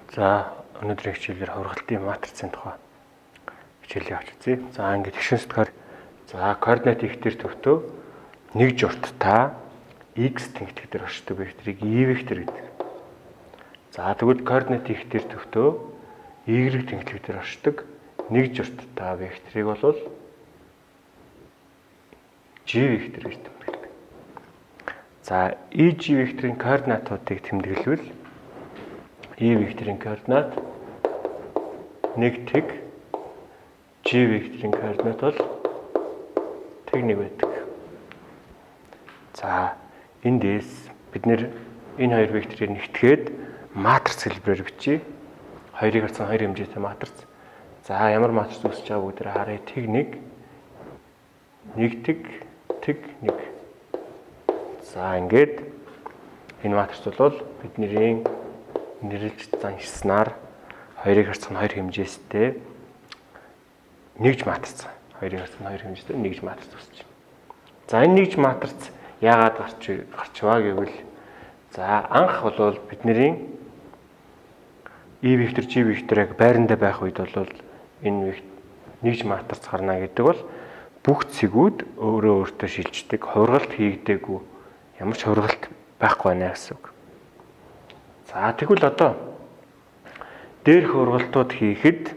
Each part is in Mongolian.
За, өнөөдрийн хичээлээр хувиргалтын матрицын тухай хичээлээ авч үзье. За, ингээд тэгшин сэтгээр за координат их дээр төвтөө нэг журттай x тэнхлэг дээр оршдог векторыг e вектор гэдэг. За, тэгвэл координат их дээр төвтөө y тэнхлэг дээр оршдог нэг журттай векторыг бол g вектор гэж тэмдэглэдэг. За, EG векторын координатуудыг тэмдэглэвэл E векторын координат 1 тэг, G векторын координат бол тэг 1 байдаг. За, эндээс бид нэр энэ хоёр векторыг нэгтгээд матриц хэлбэрээр бичье. Хоёрыг харсан хоёр хэмжээтэй матриц. За, ямар матриц үүсэж байгааг бүгдээ харъя. Тэг 1, 1 тэг, тэг 1. За, ингээд энэ матриц бол бидний нэрлж заншсанаар хоёрыг харсан хоёр хэмжээстэй нэгж матриц. Хоёрыг харсан хоёр хэмжээстэй нэгж матриц үүсэж байна. За, энэ нэгж матриц яагаад гарчваа гэвэл за анх бол бидний E вектор, G вектор яг байрандаа байх үед бол энэ нэгж матриц гарна гэдэг бол бүх цэгүүд өөрөө өөртөө шилждэг, хувиргалт хийгдээгүй, ямар ч хувиргалт байхгүй байна гэсэн үг. За, тэгвэл одоо дээрх хувиргалтууд хийхэд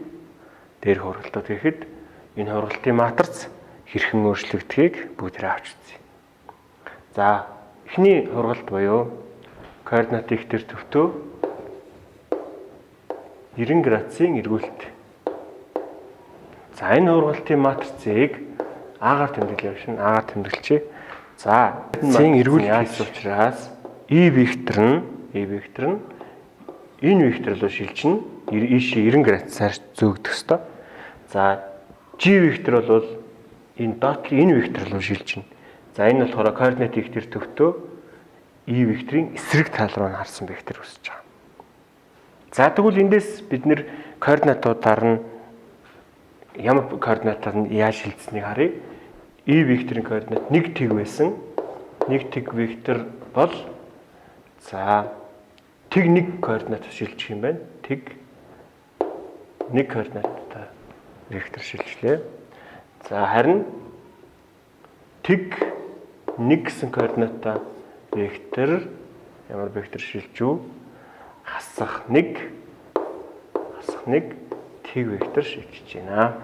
энэ хувиргалтын матриц хэрхэн өөрчлөгдөхийг бүгдээ авч үзье. За, эхний хувиргалт буюу координат их дээр төвтөө 90 градусын эргүүлэлт. За, энэ хувиргалтын матрицыг А-гаар тэмдэглэе шин, А-гаар тэмдэглэжээ. За, цэн эргүүлэлт хийсэн учраас E вектор нь энэ вектор руу шилжинэ. Ийшээ 90 градусаар зөөгдөх ёстой. За, G вектор бол энэ доотлын энэ вектор руу шилжинэ. За, энэ болохоор координат их төр төвтөө E векторын эсрэг тал руу нь харсан вектор үүсэж байгаа. За, тэгвэл эндээс бид нэр координатуудаар нь ямар координатаар нь яаж шилжсэнийг харъя. E векторын координат 1 тэг байсан. 1 тэг вектор бол за тэг 1 координат шилжих юм байна. Тэг 1 координаттай вектор шилжлээ. За, харин тэг 1 гэсэн координаттай вектор ямар вектор шилжив? Хасах 1, хасах 1 тэг вектор шилжиж байна.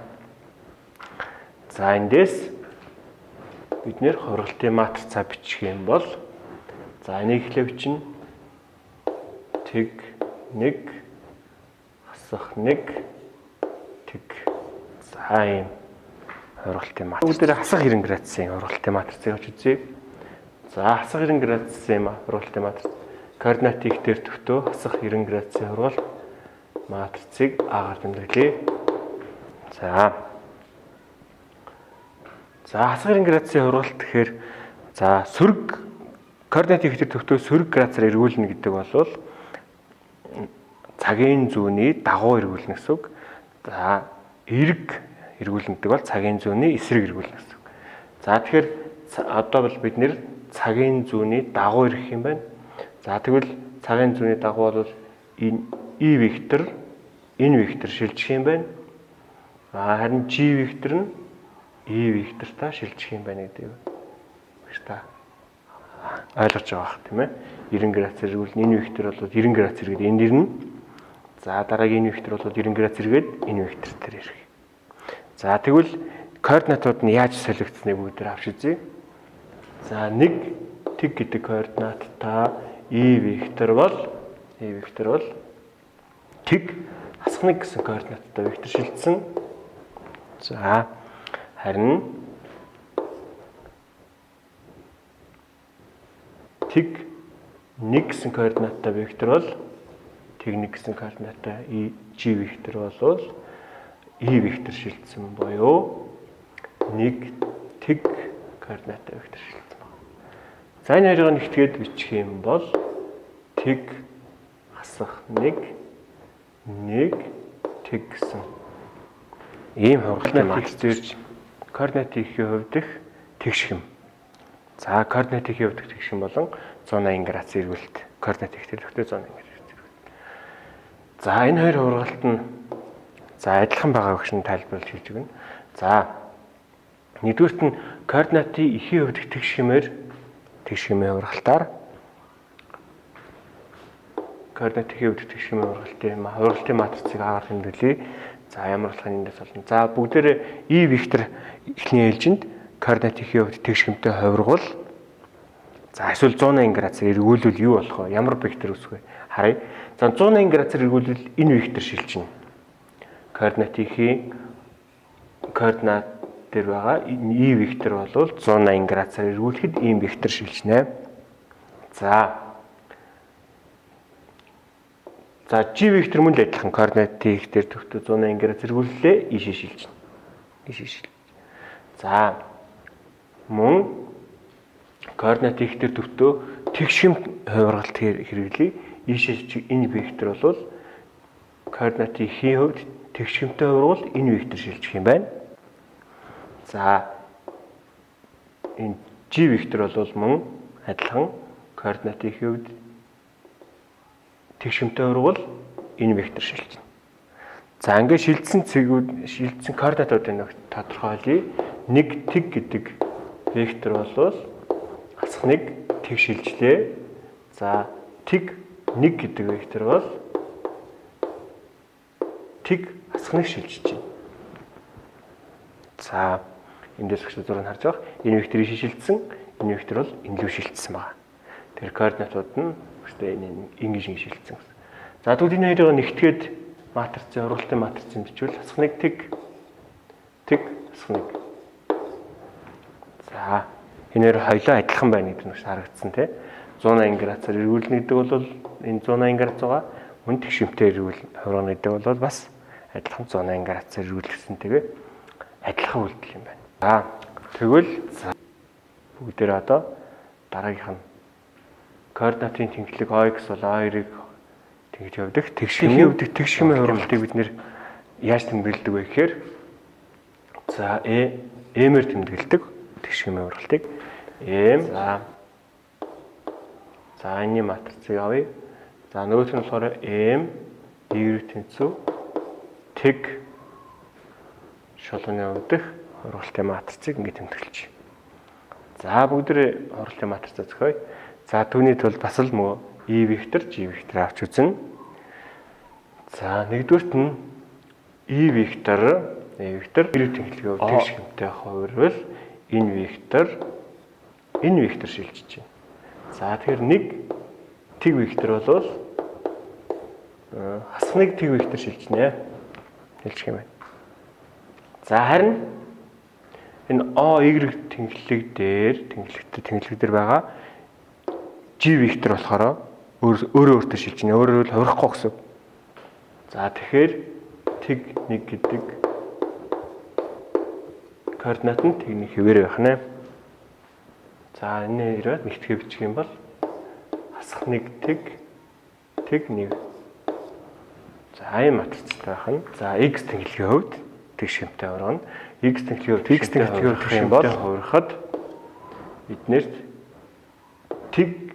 За, эндээс бид нэр хувиргалтын матрицаа бичих юм бол за энийг эхлээ бичнэ. Тэг 1 хасах 1 тэг. За, ийм хувиргалтын матриц. Бүгдээрээ хасах 90 градусын хувиргалтын матрицыг авч үзье. За, хасах 90 градусын хувиргалтын матриц. Координат их дээр төвтөө хасах 90 градусын хувиргалт матрицыг А-гаар тэмдэглэе. За. За, хасах 90 градусын хувиргалт гэхээр за сөрөг координат их дээр төвтөө сөрөг градусаар эргүүлнэ гэдэг бол цагийн зүүнний дагуу эргүүлнэ гэсэн үг. За, эрг эргүүлнэ гэдэг бол цагийн зүүнний эсрэг эргүүлнэ гэсэн үг. За, тэгэхээр одоо бол бид нэр цагийн зүүнний дагуу ирэх юм байна. За, тэгвэл цагийн зүүнний дагуу бол энэ E вектор, энэ вектор шилжих юм байна. А харин G вектор нь E вектортай шилжих юм байна гэдэг багш та ойлгож байгаа бах, тийм ээ. 90 градус эргүүлнэ. Энэ вектор бол 90 градус эргээд энд ирнэ. За, дараагийн энэ вектор бол 90 градус эргээд энэ вектор дээр ирэх. За, тэгвэл координатууд нь яаж солигдсныг бүгдээр авч үзье. За, 1 тэг гэдэг координаттай E вектор бол тэг хасах 1 гэсэн координаттай вектор шилжсэн. За, харин тэг 1 гэсэн координаттай вектор бол тэг 1 гэсэн координаттай E G вектор бол E вектор шилжсэн буюу 1 тэг координаттай вектор шилжсэн байна. За, энэ хоёрыг нэгтгээд бичих юм бол тэг хасах 1 1 тэг гэсэн ийм хувиргалтын матриц ирж координат ихийн хувьд их тэгш хэм. За, координат ихийн хувьд тэгш хэм болон 180 градус эргүүлэлт. Координат их дээр төвтэй 180 градус эргүүлэлт. За энэ хоёр хувиргалт нь за адилхан байгаа гэж нь тайлбарлаж хэлж өгнө. За нэгдүгээрт нь координатын эхийн хувьд тэгш хэмээр хувиргалтаар координат эхийн хувьд тэгш хэмээр хувиргалтын матрицыг агаар тэмдэглэе. За ямар болох эндээс олно. За бүгдээрээ И вектор эхний ээлжинд координат эхийн хувьд тэгш хэмтэй хувиргуул. За эсвэл 180 градусаар эргүүлвэл юу болох вэ? Ямар вектор үүсэх вэ? Харъя. За 180 градусаар эргүүлвэл энэ вектор шилжинэ. Координат эхийн координат дээр байгаа И вектор бол 180 градусаар эргүүлэхэд ийм вектор шилжинэ. За G вектор мөн л адилхан координат их дээр төвтөө 180 градус эргүүллээ, ийшээ шилжинэ. Ийшээ шилжинэ. За мөн координат их дээр төвтөө тэгш хувиргалт хэрэглэе. Ийшээ энэ вектор бол координат эхийн хувьд тэгш хэмтэй хувиргал энэ вектор шилжих юм байна. За энэ G вектор бол мөн адилхан координат эхийн хувьд тэгш хэмтэй хувиргал энэ вектор шилжинэ. За ингээд шилжсэн цэгүүд, шилжсэн координатуудыг нэг тодорхойлъё. 1 тэг гэдэг вектор бол хасах 1 тэг шилжлээ. За тэг 1 гэдэг вектор бол тэг хасах 1 шилжиж байна. За эндээс өгч зургийг харж байгаа. Энэ вектор ийшээ шилжсэн, энэ вектор бол энэ лүү шилжсэн байгаа. Тэр координатууд нь өстэй энэ ингэж ингэ шилжсэн гэсэн. За тэгвэл энэ хоёрыг нэгтгээд матрицын ургалтын матрицын бичвэл хасах 1 тэг тэг хасах 1. За энэ хоёр хоёлоо адилхан байна гэдэг нь харагдсан тий. 180 градусаар эргүүлнэ гэдэг бол энэ 180 градус байгаа. Мөн тэгш хэмтэй эргүүл хувиргана гэдэг бол бас адилхан 180 градусаар эргүүлгэсэнтэйгээ адилхан үйлдэл юм байна. За тэгвэл бүгдээр одоо дараагийнх нь координатын тэнхлэг OX бол O2-ыг тэгж явдаг. Тэгш хэмээ тэгш хэмээ хувиргалтыг бид нэр яаж тэмдэглэдэг вэ гэхээр за M-ээр тэмдэглэдэг тэгш хэмээ хувиргалтыг M. За энэ матрицыг авъя. За нөгөөх нь болохоор M Y тэнцүү тэг шулууны өвдөх хувиргалтын матрицыг ингэ тэмдэглэж. За бүгдээ хувиргалтын матрицаа зохиоё. За түүний тулд бас л мөн И вектор, G вектор авч үзнэ. За нэгдүгээрт нь И вектор, эрүү тэнхлэгээ тэгш хэмтэй хувирвал энэ вектор шилжиж байна. За тэгэхээр нэг тэг вектор бол хасах нэг тэг вектор шилжинэ. Шилжих юм байна. За харин энэ O Y тэнхлэг дээр тэнхлэг дээр байгаа G вектор болохоор өөрөө өөртөө шилжинэ. Өөрөөр л хувирахгүй гэсэн. За тэгэхээр тэг 1 гэдэг координат нь тэг 1 хэвээр байх нэ. За энэ хоёроо нэгтгэе бичих юм бол хасах 1 тэг тэг 1. За ийм матрицтай байх нь. За X тэнхлэгийн хувьд тэгш хэмтэй хувиргана. X тэнхлэгийн хувьд тэгш юм бол хувирахад биднэрт тэг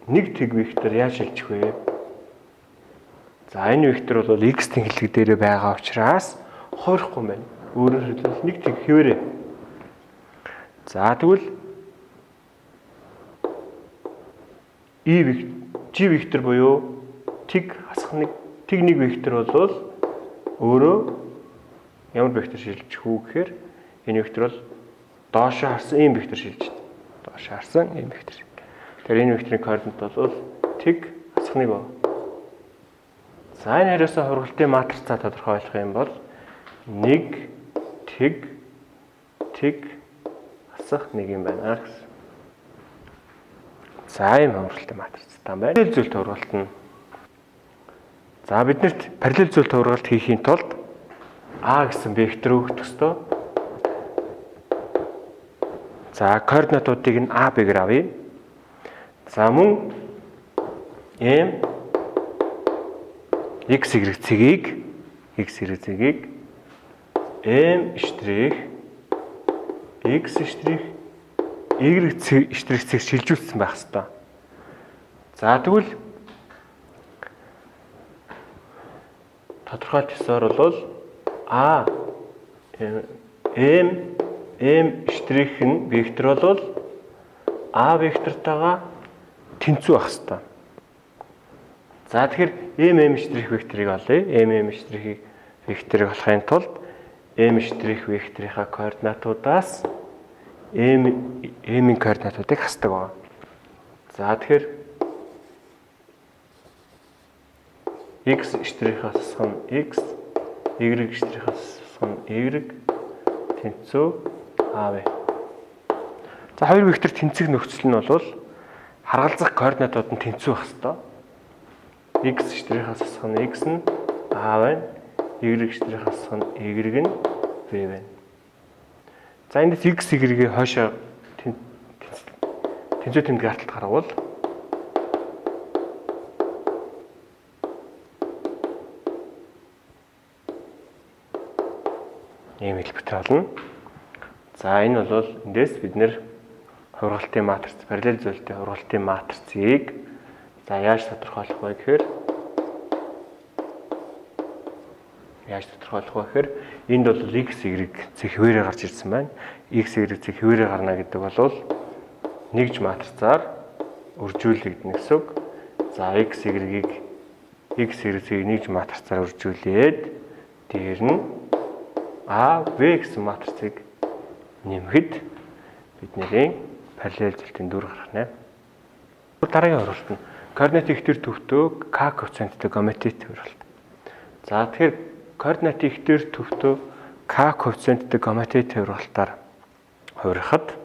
нэг тэг вектор яаж шилжих вэ? За энэ вектор бол X тэнхлэг дээрээ байгаа учраас хувирахгүй байна. Өөрөөр хэлбэл нэг тэг хэвээрээ. За тэгвэл G вектор буюу тэг хасах 1 тэг 1 вектор бол өөрөө ямар вектор шилжих үү гэхээр энэ вектор бол доошоо харсан ийм вектор шилжинэ. Доошоо харсан ийм вектор. Тэгэхээр энэ векторын координат бол тэг хасах 1 байна. За энэ хоёроос хувиргалтын матрицаа тодорхойлох юм бол 1 тэг тэг хасах 1 юм байна гэсэн. За ийм хувиргалтын матрицтай юм байна. Параллел зүйлт хувиргалт нь. За биднэрт параллел зүйлт хувиргалт хийхийн тулд А гэсэн вектор өгөх ёстой. За координатуудыг нь А, Б-гээр авъя. За мөн M X Y цэгийг X Y цэгийг M штрих X штрих Y штрих цэг шилжүүлсэн байх ёстой. За тэгвэл Тодорхойлт ёсоор бол А М М штрих нь вектор бол А вектортойгоо тэнцүү байх ёстой. За тэгэхээр М М штрих векторыг олъё. М М штрихийг векторыг олохын тулд М штрих векторынхаа координатуудаас М М-ийн координатуудыг хасдаг байна. За тэгэхээр X штрихээс хасах нь X, Y штрихээс хасах нь Y тэнцүү АВ. За хоёр вектор тэнцэх нөхцөл нь бол харгалзах координатууд нь тэнцүү байх ёстой. X штрихээс хасах нь X нь А байна. Y штрихээс хасах нь Y нь V байна. За эндээс X Y-ийг хойшоо тэнцүү тэмдэг арталт гаргавал ийм хэлбэртэй болно. За энэ бол эндээс бид нэр хувиргалтын матриц, параллел зүйлтэй хувиргалтын матрицыг за яаж тодорхойлох вэ гэхээр энд бол X Y зэг хэвээрээ гарч ирсэн байна. X Y зэг хэвээрээ гарна гэдэг бол нэгж матрицаар үржүүлэгдэнэ гэсэн үг. За X Y-ийг X Y зэгийг нэгж матрицаар үржүүлээд дээр нь А В гэсэн матрицыг нэмэхэд бидний параллел зүйлтийн дүр гарах нэ. Дараагийн хувиргалт нь координат ихтер төвтөө К коэффициенттэй гомотет хувиргалт. За тэгэхээр координат ихтер төвтөө К коэффициенттэй гомотет хувиргалтаар хувирахад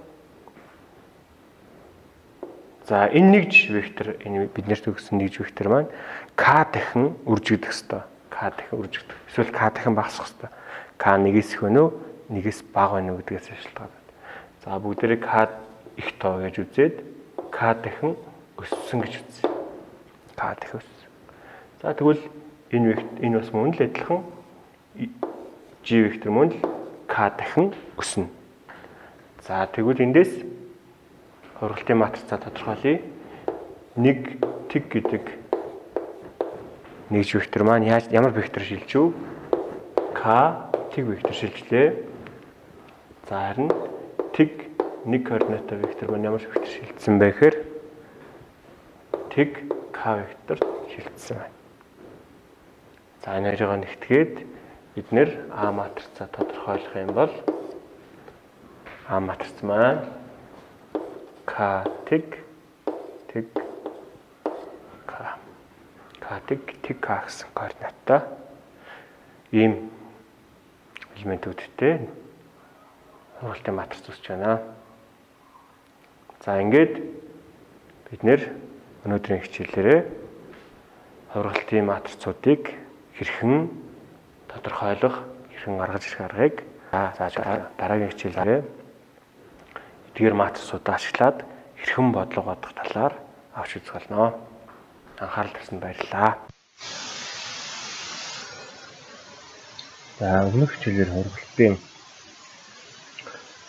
за энэ нэгж вектор, энэ биднэрт өгсөн нэгж вектор маань К дахин үржигдэх ёстой. К дахин үржигдэх. Эсвэл К дахин багасах ёстой. К нэгээс их байна уу, нэгээс бага байна уу гэдгээс шалтгаалаад. За бүгдээрээ К их тоо гэж үзээд К дахин өссөн гэж үзье. К дахин өссөн. За тэгвэл энэ вектор энэ бас мөн л адилхан G вектор мөн л К дахин өснө. За тэгвэл эндээс хувиргалтын матрицаа тодорхойлъё. 1 тэг гэдэг нэгж вектор маань яаж ямар вектор шилжив? К тэг вектор шилжлээ. За харин тэг нэг координаттай вектор маань ямар вектор шилжсэн бэ гэхээр тэг К вектор шилжсэн байна. За энэ хоёроо нэгтгээд бид нэр А матрицаа тодорхойлох юм бол А матриц маань К тэг тэг К К тэг тэг К гэсэн координаттай ийм элементүүдтэй хувиргалтын матриц үүсэж байна. За ингээд бид нэр өнөөдрийн хичээлээрээ хувиргалтын матрицуудыг хэрхэн тодорхойлох, хэрхэн гаргаж ирэх аргыг зааж дараагийн хичээлээрээ эдгээр матрицуудаа ашиглаад хэрхэн бодлого бодох талаар авч үзэх болно. Анхаарал тавьсанд баярлалаа. За өмнөх хичээлээр хувиргалтын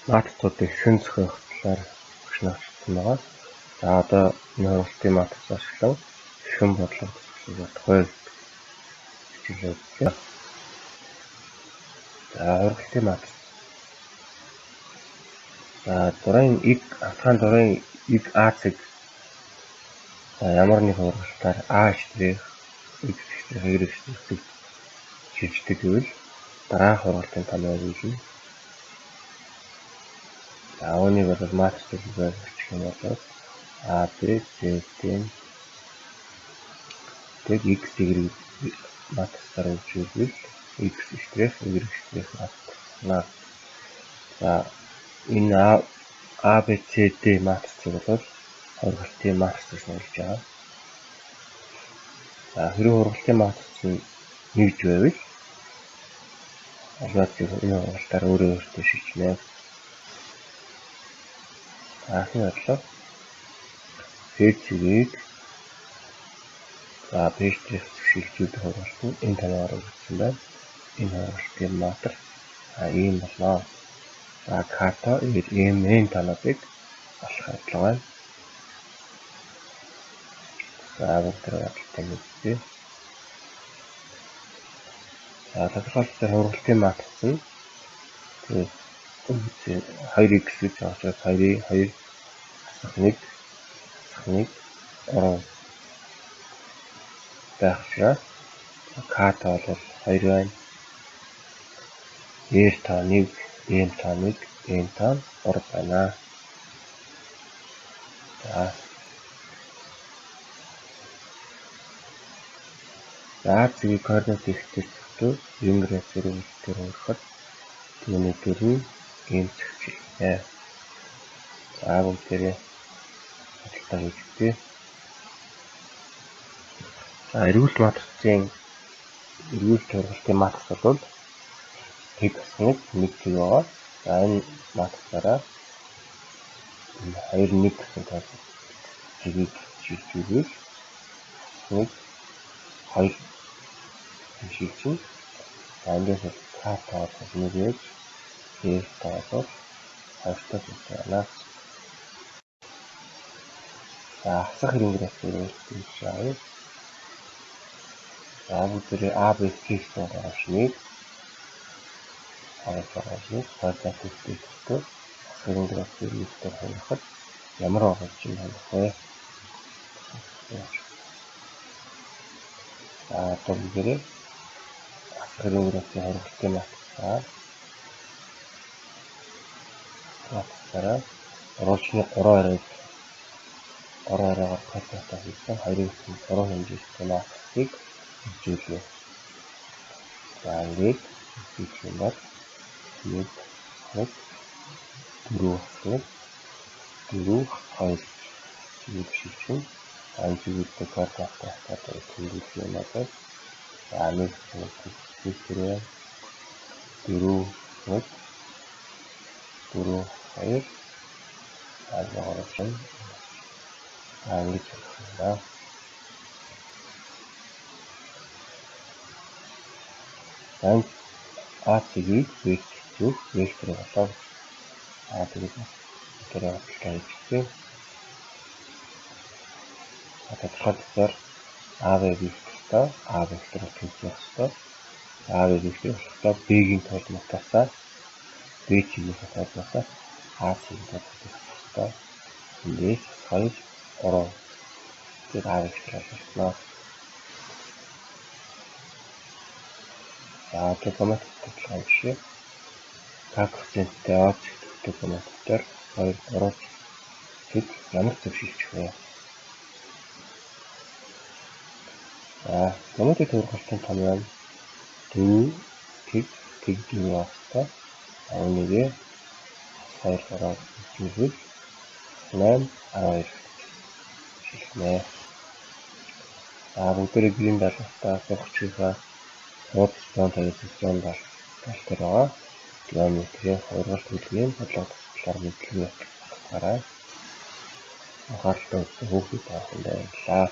матрицуудыг хэрхэн зохиох талаар хөшин авчирсан байгаа. За одоо энэ хувиргалтын матриц ашиглан хэрхэн бодлого төсөөлөх бодох вэ хичээлээ үзлээ. За хувиргалтын матриц. За зургийн X хатгаан зургийн X А цэг за ямар нэг хувиргалтаар А штрих X штрих Y штрих цэг шилждэг гэвэл дараах хувиргалтын томьёог өгнө. За үүнийг бол матриц төлөвөөр бичих юм бол А Б С Д тэг X Y матрицаар үржүүлбэл X штрих Y штрих матрицна. За энэ А Б С Д матрицыг бол хувиргалтын матриц гэж нэрлэж байгаа. За хэрэв хувиргалтын матриц нь нэгж байвал алгоритмыг энэ хувиргалтаар өөрөө өөртөө шийднэ. Анхны бодлого P цэгийг за P штрих шилжүүлэх хувиргалт нь энэ томьёогоор өгөгдсөн байна. Энэ хувиргалтын матриц ийм болно. За К-то M N томьёодыг олох шаардлага байна. За бүгд бодолтой мэдье. За тодорхойлолтоор хувиргалтын матриц нь тэгээд 2x гэж байгаа учраас 2 2 хасах 1 хасах 1 3 байх учраас К тоо бол 2 байна. R тоо 1, M тоо 1, N тоо 3 байна. За. За цэгийг координат вектор зөвхөн Венгрээс эргүүлэлтээр өөрөхөд түүний дүр нь ийм зэгцэлтэй. За бүгдээрээ худалдаа хийж үзье. За эргүүлэлт матрицын эргүүлэлт хувиргалтын матриц бол тэг 1 1 тэг байгаа. За энэ матрицаараа 2 1 гэсэн цэгийг шилжүүлвэл 1 2 шилжинэ. За эндээс бол К тоо бол 1 байж R тоо бол 2-той байна. За хасах хэрэгээс эргүүлэлт жишээ авъя. За бүгдээрээ А, Б, С гэсэн гурван 2 6 координат вектортэй хасах хэрэгээс эргүүлэлтээр хувирахад ямар оруулж юм бэ? За одоо бүгдээрээ хасах хэрэгээс хувиргалтын матрицаараа оруулчны 3 харийг 3 хараагаар координатаа хийсэн 2-ын 3 хэмжээтэй матрицыг хөгжүүлнэ. За ингээд хийх юм бол 1 1 4 1 4 2 чигээр шилжинэ. За энэ чиглэлтэй координатаа тэмдэглэх юм байна. За 1 1 4 4 1 4 2 2 За ингэж болох юм да. За А цэгийг вектор зүг вектор болоо. А тэгээд тэр худалдаа хийчихсэн. Тодорхойлолтоор А Б вектортой А вектор тэнцэх ёстой. А Б вектор болохдоо Б-гийн координатаасаа Б чиглэлийн координатаас А цэгийн координат тэнцэх ёстой. Эндээс 2 3 тэгээд А вектор болно. За одоо геометрик тодорхой жишээ. К коэффициенттэй А зэгттэй геометрээр 2 3 цэг ямар зөв шилжих вэ? За геометрик хувиргалтын том нь 4 тэг тэг 4 авах. Үүнийгээ 2 3 хийвэл 8 12 шилжинэ. За бүгдээрээ гэрийн даалгавртаа сурагчийнхаа хуудас 159 170 тал дээр байгаа. Геометрийн хувиргалт хөдөлгөөний бодлого талаар мэдлэг гаргаарай. Анхааралтай үзсэн хүүхдүүд та бүхэндээ баярлалаа.